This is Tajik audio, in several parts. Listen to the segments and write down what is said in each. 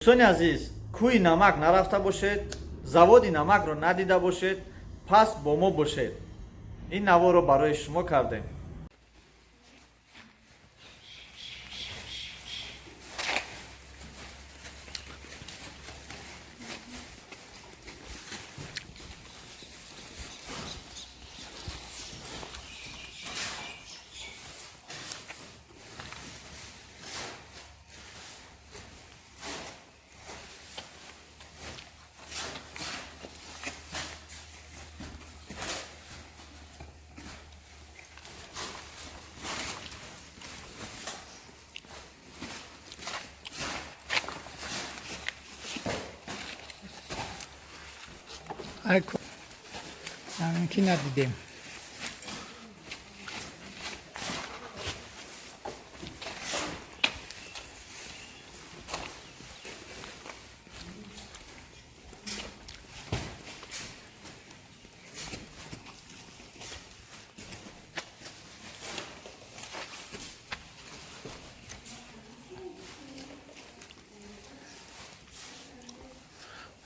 Дӯстони азиз, кӯҳи намак нарафта бошед, заводи намакро надида бошед, пас бо мо бошед. Ин наворо барои шумо кардем. Ки надидем.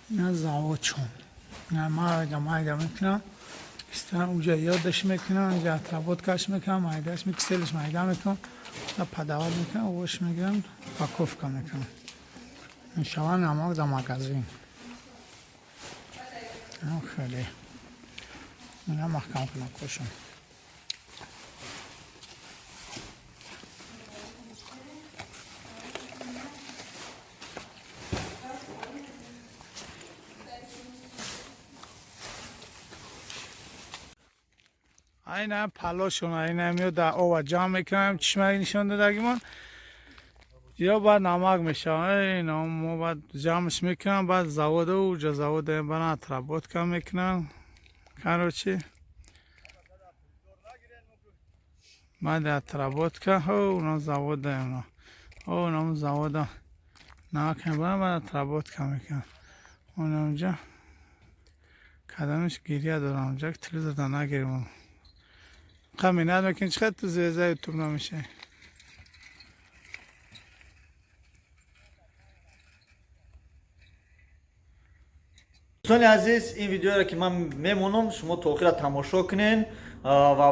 На заводчон майда майда мекунам, уҷа ёдаш мекунам, уҷа отработкаш мекунам, майдаш микселш майда мекунам, подавать мекунам, овош мегирам, упаковка мекунам. Иншалла, намак за магазин. Хеле ина маҳкам кунам кошам. Айна палошон, айна миёд, дар ова ҷамъ мекунам, чишмаи нишон додагимон ё баъд намак мешавад. Ина мо баъд ҷамъш мекунам, баъд завода, уҷа завода баран, отработка мекунам. Короче, баъди отработка уно завода, уно завода намак мебарам, баъд отработка мекунам. Унҷа кадамиш гиря дорам, унҷа телевизорда нагирем. Қаминат мекунӣ, чӣ қадр ту звезда ютуб намешавӣ. Дӯстони азиз, ин видеоро ки ман мемонам, шумо то охира тамошо кунен ва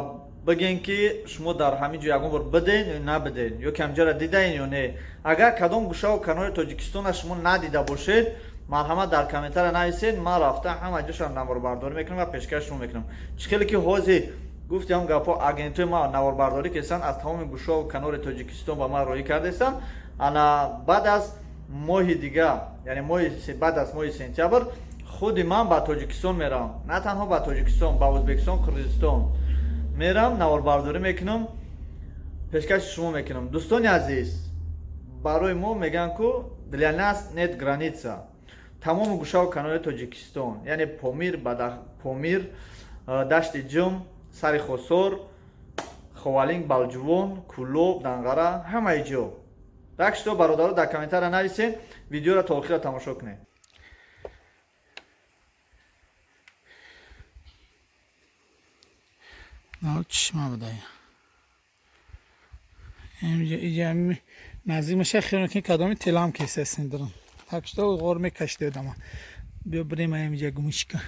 бигӯен, ки шумо дар ҳамин ҷо ягон бор биден ё набиден, ё ки ҳамҷоро дидаен ё не. Агар кадом гӯшаву канори Тоҷикистона шумо надида бошед, марҳамат, дар комментария нависед. Ман рафта ҳама ҷошам наворбардорӣ мекунам ва пешкаш шумо мекунам. Чӣ хеле ки ҳозир гуфтиам, гапҳо, агентҳои ма наворбардорӣ кестанд, аз тамоми гӯшаву канори Тоҷикистон ба ман роҳӣ кардестанд. Ана баъд аз моҳи дига, яъне моҳи баъд аз моҳи сентябр, худи ман ба Тоҷикистон меравам. На танҳо ба Тоҷикистон, ба Ӯзбекистон, Қирғизистон мерам, наворбардорӣ мекунам, пешкаши шумо мекунам. Дӯстони азиз, барои мо мегӯянд ку для нас нет граница. Тамоми гӯшаву канори Тоҷикистон, яъне Помир, Помир, Дашти Ҷум, Сари Хосор, Ховалинг, Балҷувон, Кӯлоб, Данғара, ҳамаи ҷо. Так что, бародаро, дар комментария нависен, видеоро то охира тамошо кунед. Чишма буда иҷа наздик меша, хел мекунӣ, кадоми телам кесесин дорам. Так что ғор мекашида одама. Биё, бирем, аям иҷа гумишка.